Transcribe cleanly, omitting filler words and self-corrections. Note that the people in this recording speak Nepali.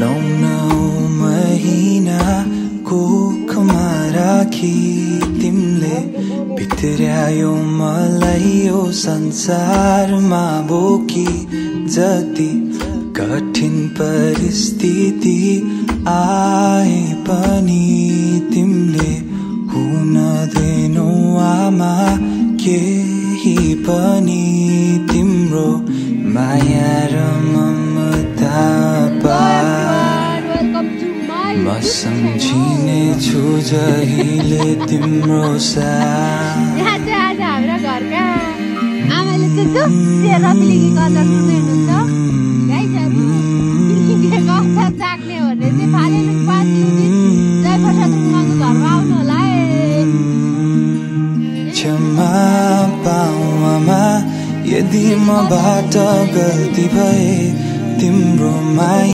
9 महिना कोखमा राखी तिमीले भित्र्यायो मलाई यो संसारमा बोकी जति कठिन परिस्थिति आए पनि तिमीले हुन दिनौ आमा केही पनि तिम्रो माया र ममता म सम्झिने छु जहिले तिम्रो साथ। यहाँ चाहिँ आज हाम्रा घरका आमाले चाहिँ जोसिया रफिलिङी कथा सुनाउनुहुन्छ गाइसहरु। कथा चाख्ने भने चाहिँ फालेलुङ 5 युनिट जयप्रसाद कुमारको घरमा आउनु होला है। क्षमा पाऊ आमा यदि मबाट गल्ती भए तिम्रो माया